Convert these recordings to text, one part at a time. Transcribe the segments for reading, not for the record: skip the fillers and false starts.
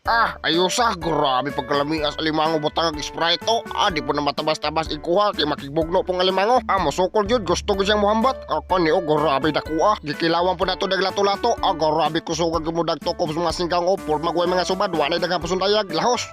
Ah, ayusa, grabe pagkalamias alimango butang ag Sprite oh. Ah, di po na matabas-tabas ikuha kay makigbugno pong alimango. Ah, mosukol gyud, gusto ko siyang muhambat. Ako ni oh, grabe dakuha. Gikilawan po nato daglato-lato. Ah, grabe kusugag gumudag tokob sa mga singkang oh, porma gway mga subad, wa na daghang pasundayag, lahos.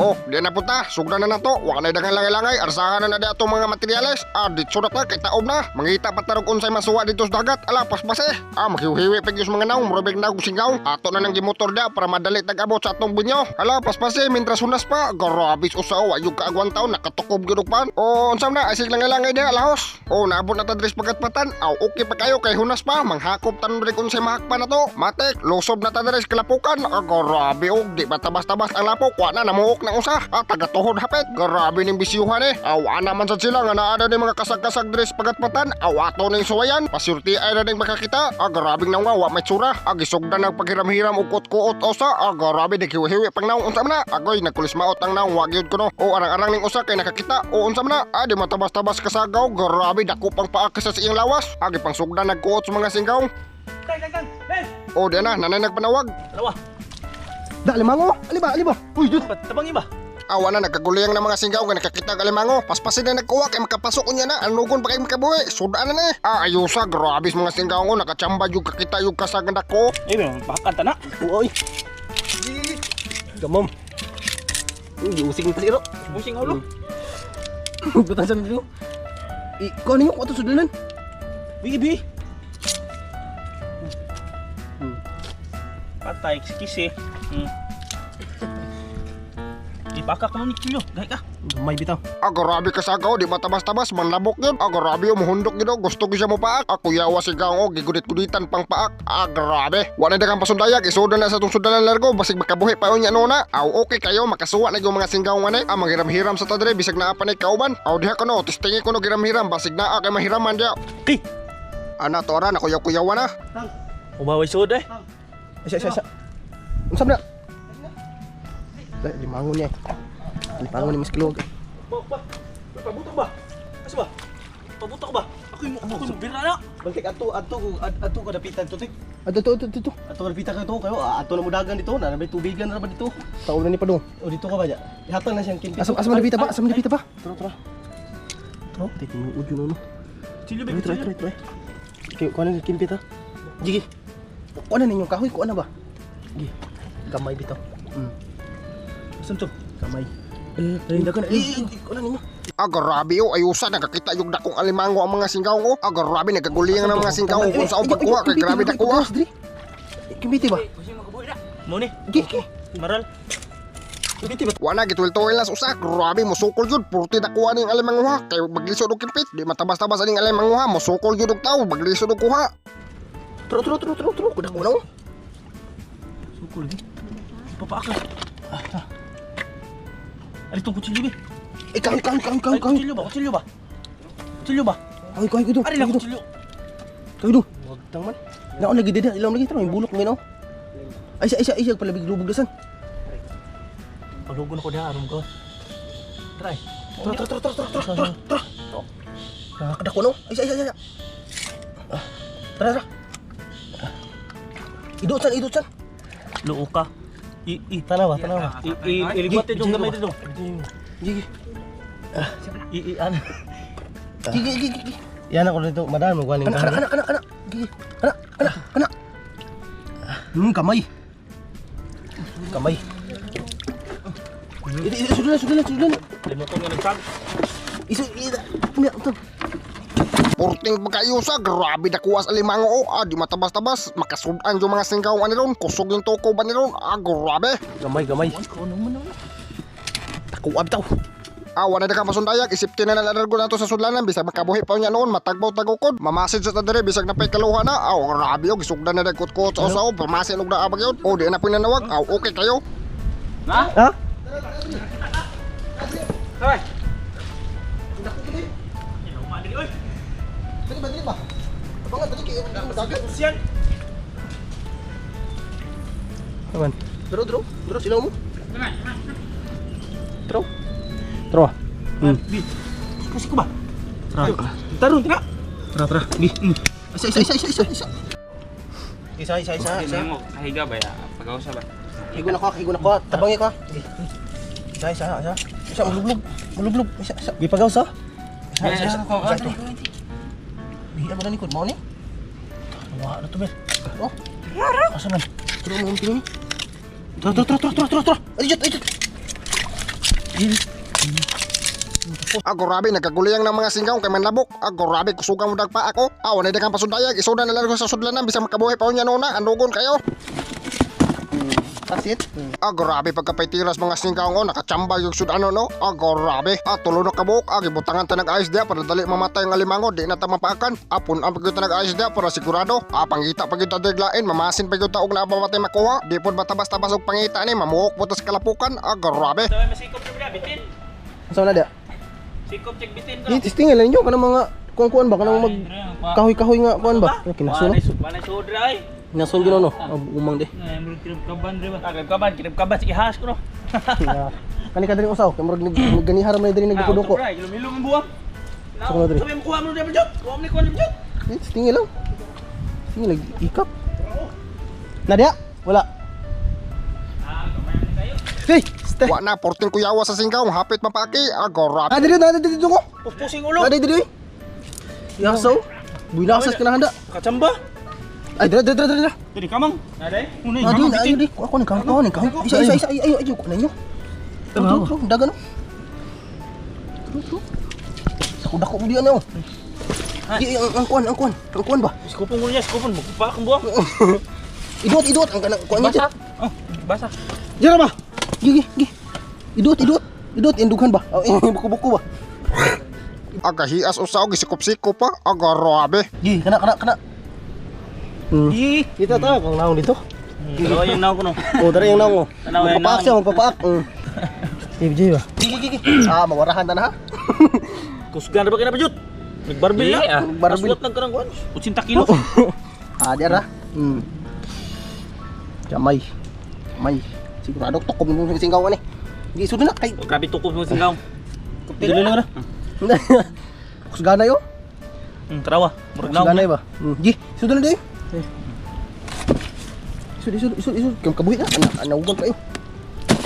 Oh, di na punta. Sugdan na nato. Wa na daghang langay-langay. Arsahan na na di atong mga materyales. Ah, ditso na ta kay taob na. Mangita pa tarog unsay masuwa dito sa dagat. Ala, paspase. Ah, maghiwhiwi pa gyud sa mga naong, murag nagog singaw. Ato na nang gimotor da para madali tag-abot sa atong bunyo. Ala, paspase mintras hunas pa. Grabe usa wa yung kaagwan taon nakatukob gyud og pan. Oh, unsa na asig langay-langay diha lahos. Oh, naabot na ta diri sa pagatpatan. Aw, okay pa kayo kay hunas pa. Manghakop tan diri unsay mahakpan na to. Matik, lusob na ta diri sa kalapukan. Ah, grabe og di matabas-tabas ang lapok. Wa na namuok ng usa. Ah, tagatuhod hapit. Grabe ning bisyuhan eh. Aw, ana man sad sila nga naa na ning mga kasag-kasag diri sa pagatpatan. Aw, ato ning suwayan. Pasurti ay na ning makakita. Ah, grabing naong wa may tsura. Ah, gisugdan nag paghiram-hiram og kuot-kuot usa. Ah, grabe naghiwi-hiwi pang naong unsa man na. Agoy, nagkulismaot ang naong wa gyud kuno. O arang-arang ning usa kay nakakita. O unsa man na. Ah, di matabas-tabas kasagaw. Grabe dako pang paa sa iyang lawas. Ah, gipangsugdan nagkuot sa mga singgaw. Kang, kang, kang. Hey! O di na, nanay nagpanawag. Dalawa. Da, limango! Ali ba, ali ba? Uy, dut! Tabangin ba? Awa na nagkaguliyang ng mga singgaw nga nakakita ang alimango. Paspasin na nagkuha kay makapasok unya na. Anugon pa kay makabuhi. Sudaan na ni. Ah, ayusa, grabe sa mga singgaw ko. Nakachamba yung kakita yung kasaganda ko. Eh, bakan ta na. Uy! Gamam! Uy, usig ni tasiro. Busing ulo. Butang sa nilo. Eh, kuha ninyo, kuha ito sudlanan. Bi, bi. Patay, kisi. Ipaka ka ni kilo. Gahi ka. Gamay bitaw. Ah, grabe kasagaw. Di matabas-tabas. Manlabok yun. Ah, grabe yung muhundok yun. Oh. Gusto ko siya mo paak. Ako yawa sigaw ko. Gigulit-gulitan pang paak. Ah, grabe. Wala na kang pasundayag. Isudan na sa itong sudalan largo. Basig makabuhi pa unya noona. Aw, okay kayo. Makasuwa na yung mga singgaw nga ni. Ah, manghiram-hiram sa tadre. Bisag naa pa ni kauban. Aw, diha ko no. Tistingi ko no giram-hiram. Basig naa kay mahiraman diya. Ki. Ana, tora. Nakuyaw-kuyawa na. Umaway sud eh. Isa, isa, isa. Unsa man na? Da, limango niya eh. Limango ni Miss Kilog. Ba, ba. Pabuto ba? Asa ba? Pabuto ka ba? Ako yung bira na. Balik ato ato ato ka dapitan to tik. Ato, ato, ato, ato. Ato ka dapitan ka to kayo. Ah, ato na mudagan dito na may tubigan na ba dito. Taon na ni Padong. O dito ka ba ja? Ihatag na siyang kimpi. Asa, asa man dapita ba? Asa man dapita ba? Tara tara. Tara, tinuod yun ano. Chilo bi, Try, chilo. try, try, try. Kaya, kuha na ng kimpit ha. Gigi. Kuha na ninyong kahoy, kuha na ba? Gigi. Gamay bitaw. Saan to? Gamay. Eh, dagan. Eh, eh, kuha na ninyo. Ah, grabe oh, ayusa, nakakita yung dakong alimango ang mga singgaw oh. Ah, grabe, nagkaguliyang ng mga singgaw kung saan pagkuha, kay grabe dakuha. Kimpiti ba? Mo ni. Gigi, gigi. Maral. Kimpiti ba? Wala, gitwil-tuwil na sa usa, grabe, musukol yun, purti dakuha ning alimango ha. Kay baglisod og kimpit, di matabas-tabas aning alimango ha, musukol yun og tao, baglisod og kuha. Tro, tro, tro, tro, tro. Kuda ko na oh. Sukol di. Papaaka. Ah. Ali tong kutsilyo bi. Eh, kahoy, kahoy, kahoy, kahoy, Ay, kahoy. kutsilyo ba? Kutsilyo ba? Kutsilyo ba? Kahoy, kahoy, kahoy, Ari lang kahoy, kutsilyo. kahoy, dong. Wagtang man. Naon lagi dida, ilaw lagi tro, yung bulok ngayon oh. Ay, isa, isa, isa, palabig lubog dasan. Palugon ako diha aron ko. Try. Tro, tro, tro, tro, tro, tro, tro, tro. Nakakadako no? Ay, isa, isa, isa. Ah, tara, tara. Ah. Idot san, idot san. Luo ka. I i Tanawa, tanawa. i i iligwat dong gamay dito. Gigi, I i ana. gigi, gigi, gigi. Yan ako dito, madam mo galing Kana, kana, kana, kana, kana. Gigi, kana, kana, kana. Kamay. Kamay. Ito, ito, sudan, sudan, sudan. Limuton nga nagsag. Isu, ito, ito, ito. Purting pagkayusa, grabe dakuha sa alimango oh. Ah, di matabas-tabas, makasudan yung mga singgaw ani ron, kusog yung toko ba ni ron, ah, grabe. Gamay, gamay. Takuha bitaw. Ah, wala na kang pasundayag, isiptin na lang nalargo nato sa sudlanan, bisag makabuhi pa niya noon, matagbaw tagukod, mamasid sa tadere, bisag napay kaluha na, aw, grabe oh, gisugdan na nagkut-kut sa usaw, pamasin og naabag yun, o di na pinanawag, aw, okay kayo. Ha? Try. Dali ba, dali ba? Abangan, dali kayo, dagat. Siyan. Aman. Dro, dro, dro, silaw mo. Tro. Tro. Bi. Kasi ko ba? Tara. Taron tina. Tara, tara. Gi. Isa, isa, isa, isa, isa, isa. Isa, isa, isa, isa. Mo, kahiga ba ya? Pag-ausa ba? Higo na ko, higo na ko. Tabangi ko. Isa, isa, isa. Isa, malublog. Malublog. Isa, isa. Gipagaw sa? Isa, isa, isa. Isa, ito. Bihian mo na likod. Mao ni? Wala na to, Ber. Oh. Asa man? Turo mo ang tingin. Tara, tara, tara, tara, tara, tara. Ay, jut, ay, jut. Ah, grabe, nagkaguliyang ng mga singgaw kay manlabok. Ah, grabe, kusugan mo dagpa ako. Ah, wala kang pasundayag. Isudan na lang ko sa sudlanan bisang makabuhi pa unya noona. Anugon kayo. That's it. Ah, grabe pagkapaitiras mga singkaw oh, nakachamba yung sudano no. Ah, grabe. Ah, tulo na kabuok. Ah, gibutangan ta nag-ayos diya para dali mamatay ang alimango, di na ta mapaakan. Ah, punan pag ta nag-ayos diya para sigurado. Ah, pangita pag ta daglain, mamasin pag ta og naa pa makuha. Di pod matabas-tabas og pangita ni, mamuok po ta sa kalapukan. Ah, grabe. Sa may masikop na bitin. Saan na dia? Sikop check bitin Di, testingin lang ninyo. Kanang mga kuan-kuan ba? Kanang mag kahoy-kahoy nga kuan ba? Ano, kinaso no? Wala sodra ay. Kinason yun no? Ah, umang di. Ay, murag kinabkaban rin ba? Ah, kinabkaban, kinabkaban sige has ko no. Kani ka diri usaw. Kay murag nagganihara man diri nagduko-duko. Ah, Ilom-ilom ang buwang. Sa ko na diri. Sabi mo kuha mo na jot. Kuha mo ni kuha ni jot. Di, testingin lang. Testingin lang. Ikap. Nadia? Wala. Ah, kamay na tayo. Hey! Ste! Wa na, 14 kuyawa sa singkaw, hapit mapaki. Ah, grabe. Ah, diri na, diri dito ko. Puspusing ulo. Ah, diri diri. Yasaw. Buinasas ka na handa. Kachamba. Ay, diri diri diri diri. Diri kamang. Naday. Unay Ah, diri, ayo diri. Ako ni kahoy, ako ni kahoy. Isa, isa, isa. Ayo, ayo, ayo. Ninyo. Tro, tro, dagan no. Tro, tro. Dako, dako mo diyan oh. Di, ang kuan, ang kuan. Ang kuan ba? Sikupon ko niya, sikupon. Magpupa akong buwang. Idot, idot ang kanang kuan niya. Basa. Oh, basa. Diyan ba? Gi, gi, gi. Idot, idot. Idot, indughan ba? Oh, buko-buko ba? Ah, kahias usaw, gisikop-sikop pa. Ah, grabe. Gi, kana, kana, kana. Ih. Kita ta kung naong dito. Dalawa yung naw ko no. Oh, dara yung naong. Tanaw yung Magpapaak naong. siya, magpapaak. FJ ba? Gi, gi, gi. Ah, mawarahan ta na ha. Kusgan ra ba kina jot? Nagbarbil na. Nagbarbil. Aswat nagkarang kuan. 80 kilo. Ah, di ara. Jamay. Jamay. Sigurado tokob mo sa singgaw ani. Gi sud na kay. Oh, grabe tukop mo singgaw. Dili lang ra. Kusgana yo. Tarawa. Murag naw. Kusgana ba? Gi, sud na di. Isud, isud, isud, isud. Kay kabuhi na. Ana, anaugan kayo.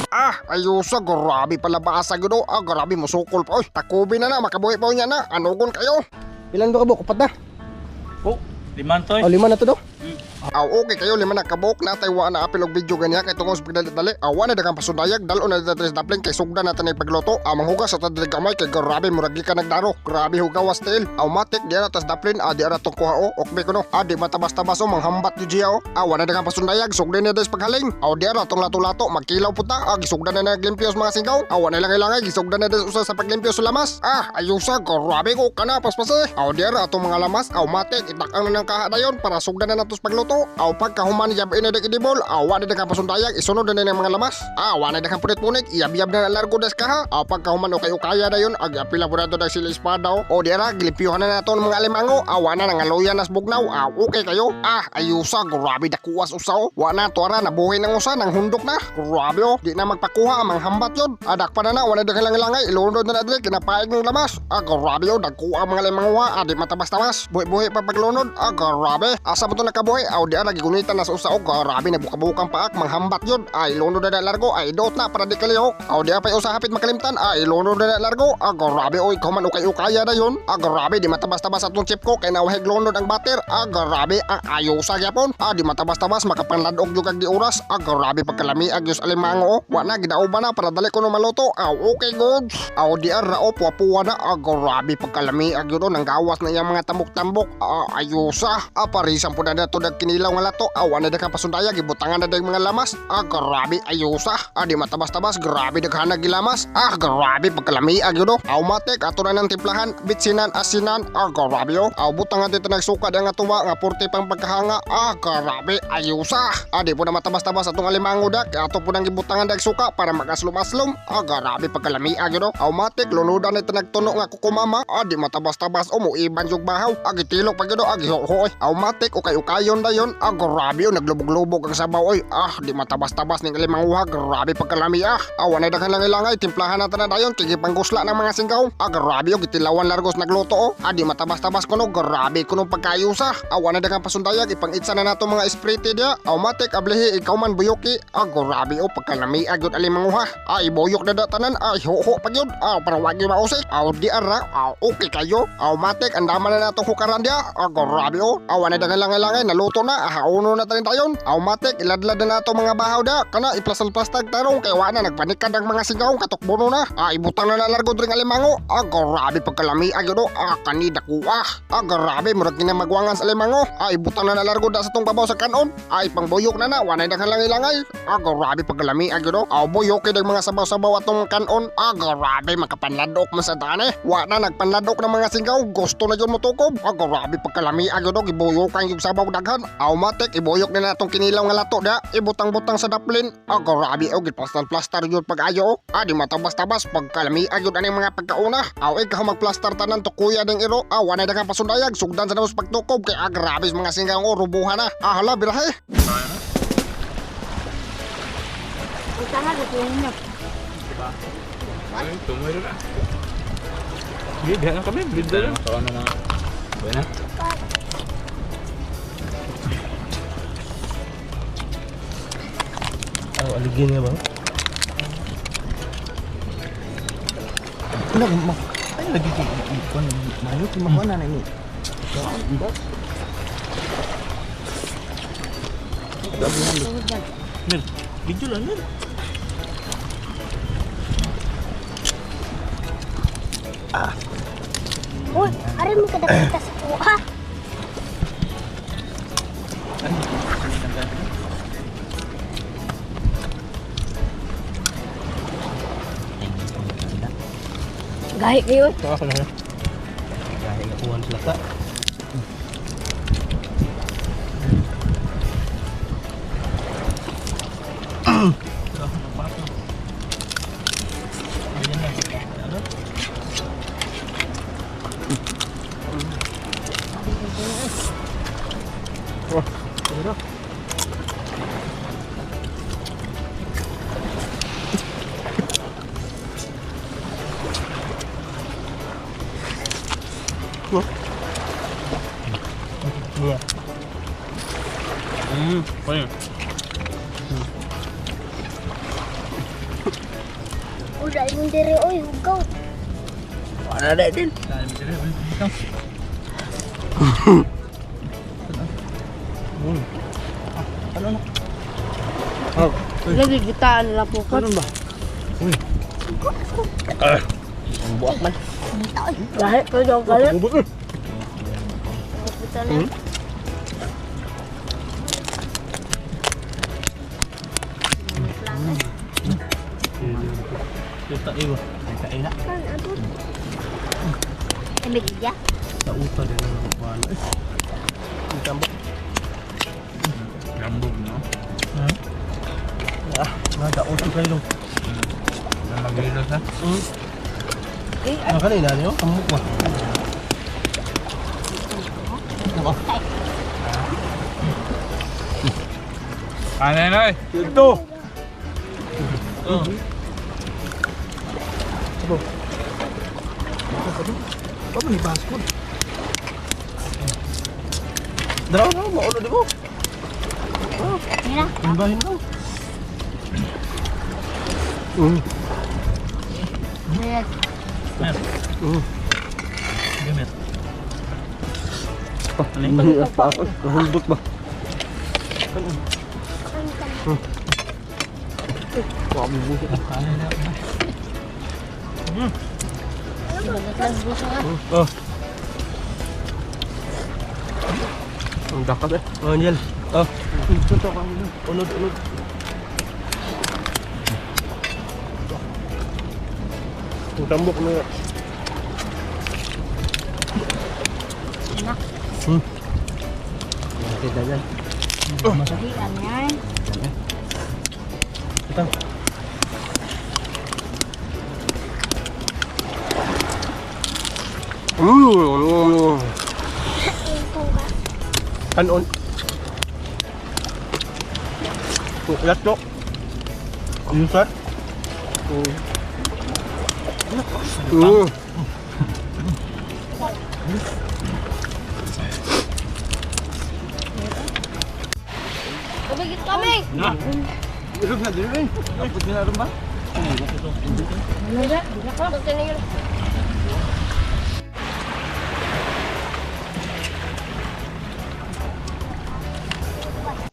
Ah, ayusa, grabe pala baasa gyud oh. Ah, grabe musukol pa oy. Takubi na na, makabuhi pa unya na. Anugon kayo. Ilan ba ka Upat na. Oh, liman toy. Oh, lima na to daw. Aw, okay kayo lima na kabuk na tay wa na apil og video ganiya kay tungod sa pagdali-dali. Aw, wa na daghang pasundayag, dalo na dito sa dapling kay sugdan na tanay pagluto. Aw, manghugas sa tadlig gamay kay grabe murag ka nagdaro. Grabe hugawas tiil. Aw, matik di ara tas daplin, ah, di ara tong kuha o. Okbe kuno. Ah, di matabas-tabas o manghambat gyud siya o. Ah, wa na daghang pasundayag, sugdan na des paghaling. Aw, di ara tong lato-lato magkilaw puta. Ah, gisugdan na naglimpyos mga singkaw. Aw, wa na lang ilangay gisugdan na des usa sa paglimpyo sa lamas. Ah, ayusa grabe ko kana paspase. Aw, di ara atong mga lamas, aw matik itakang na ng kaha dayon para sugdan na natos pagluto. Aw pagkahuman yab ina dek idibol, aw wa na daghang pasundayag isunod na ng mga lamas. Ah, wa na daghang punit-punit, iyab-yab na largo des kaha. Aw pagkahuman okay ukaya dayon, ag apila po nato dag sila espada o. O di ara gilimpyuhan na nato ng mga alimango. Aw wa na nangaluya nas bugnaw. Ah, okay kayo. Ah, ayusa grabe dakuwas usaw. Wa na to ara nabuhi ng usa nang hundok na. Grabe o, di na magpakuha ang manghambat yun. Adak pa na na, wala daghang langay, ilunod na na dili kinapaig ng lamas. Ah, grabe o, dagkuha ang mga alimango ah, di matabas-tabas. Buhi-buhi pa paglunod. Ah, grabe. Asa mo to nakabuhi? Aw di ara gigunitan na sa usa o grabe nagbukabukang paak manghambat yun. Ay ilunod na na largo, ay idot na para di kalihok. Aw di pa usa hapit makalimtan. Ay ilunod na na largo. Ah, grabe oy, kuman ukay ukaya na yun. Ah, grabe di matabas-tabas atong chip ko kay nawahig lunod ang bater. Ah, grabe ah, ayusa gyapon. Ah, di matabas-tabas makapanladog jud kag di oras. Ah, grabe pagkalami agyos alimango oh. Wa na gidauban na para dali ko no maluto. Aw, okay good. Aw di ara o puwa-puwa na. Ah, grabe pagkalami agyod oh, nanggawas na iyang mga tambok-tambok. Ah, ayusa. Ah, parisan po na nato kinilaw nga lato. Aw, ana daghang pasundayag gibutangan na dayong mga lamas. Ah, grabe ayusa. Ah, di matabas-tabas grabe daghana gilamas. Ah, grabe pagkalami agyod oh. Aw matik ato na nang timplahan, bitsinan, asinan. Ah, grabe oh. Aw butangan dito nagsuka nga tuwa nga purti pang pagkahanga. Ah, grabe ayusa. Ah, di po na matabas-tabas atong alimango dak. Ato po nang gibutangan dag suka para magaslom-aslom. Ah, grabe pagkalami agyod oh. Aw matik lunudan na nagtuno nga kukumama. Ah, di matabas-tabas o mo iban yung bahaw. Ah, gitilok pag yun oh. Ah, gihohoy. Aw matik ukay-ukayon dayon. dayon. Ah, grabe oh, naglubog-lubog ang sabaw oy. Ah, di matabas-tabas ning alimanguha, grabe pagkalami ah. Ah, wanay daghan lang ilangay, timplahan na tanan dayon kay gipanggusla ng mga singgaw. Ah, grabe oh, gitilawan largos nagluto oh. Ah, di matabas-tabas kuno, grabe kuno pagkayusa. Ah, wanay daghan pasundayag, ipang-itsa na nato mga esprite dia. Automatic ablihi ikaw man buyuki. Ah, grabe oh, pagkalami agyod alimanguha. Ah, ibuyok na da tanan, ah, huho pa gyud. Ah, para wag gyud mausik. Ah, di ara, ah, okay kayo. Automatic andaman na nato hukaran dia. Ah, grabe oh. Ah, wanay daghan lang ilangay, naluto na. Ah, uno na tanin tayon. Automatic iladlad na nato mga bahaw da. Kana iplastal-plastag tarong kay wa na nagpanikad ang mga singaw katukbono na. Ah, ibutang na na largo dring alimango. Ah, grabe pagkalami agyod oh. Ah, kani dakuha. Ah, grabe murag kinamagwangan sa alimango. Ah, ibutang na na largo da sa tong babaw sa kanon. Ah, ipangbuyok na na, wanay daghan lang ilangay. Ah, grabe pagkalami agyod oh. Ah, buyok kay mga sabaw-sabaw atong kanon. Ah, grabe makapanladok man sa daan eh. Wa na nagpanladok ng mga singaw, gusto na yun motukob. Ah, grabe pagkalami agyod oh, gibuyok ang yung sabaw daghan. Automatic ibuyok na natong kinilaw nga lato da, ibutang-butang sa daplin. Ah, grabe oh, giplastar-plastar yun pag-ayo oh. Ah, di matabas-tabas pagkalami agyod aning mga pagkauna. Aw, ikaw magplastar tanan to kuya ding iro. Ah, wanay daghang pasundayag, sugdan sa namos pagtukob kay ah, grabe mga singaw oh, rubuhan na. Ah, hala birahe. Ay, tumoy na. Sige, bihan na kami. Bida lang. Ano na. Buena. Oh, aligin niya ba? Wala ma. Ay lagi kay ikon mayo kay makuha na ni. Mer, video lang yun. Uy, ari mo kadakita sa kuha. Gahi kayo. Ito ako na. Dahil nakuha sila ka. Iya. Pwede. Uy, dahil mong diri, oy, hugaw. Wala na din. Lagi gitaan lang po ko. Ano ba? Ang buak man. Gahi ko daw galit. Bubot eh. Puta na. Kita iba. Kita ina. Ay, may gigya? Sa uta din ang kuha eh. Ang tambok. Gambog, no? Ah, nagaot kayo dong. Na magilos, ha? Ah, kanina niyo, tambok ba? Nako. Ano yun, oy? Ito. Oh. Abo. Abo ni baskot. Daraw na, maulo di mo. Mira. Timbahin daw. Mira. Mer. Sige, Mer. Pa ako. Nahulbot ba? Oh. Ang dakat eh. Oh, Angel. Oh. Ito ka. Unod, unod. Ang tambok na. Okay, dagan. Di, ano yan? Ito. Mm. Ito ka. Kanon. Lato. Yun sir. Tubig kami. Ilog na dili eh. Kapag nila rin ba?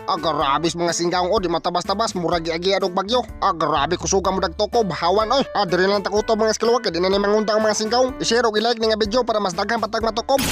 Ah, grabe sa mga singgaong o, di matabas-tabas, murag giagi og bagyo. Ah, grabe kusuga mo dagtukob, hawan oy. Ah, diri lang takutob mga skiluwag, kay di na ni mangunda ang mga singgaong. I-share og i-like ni nga video para mas daghan patag matukob.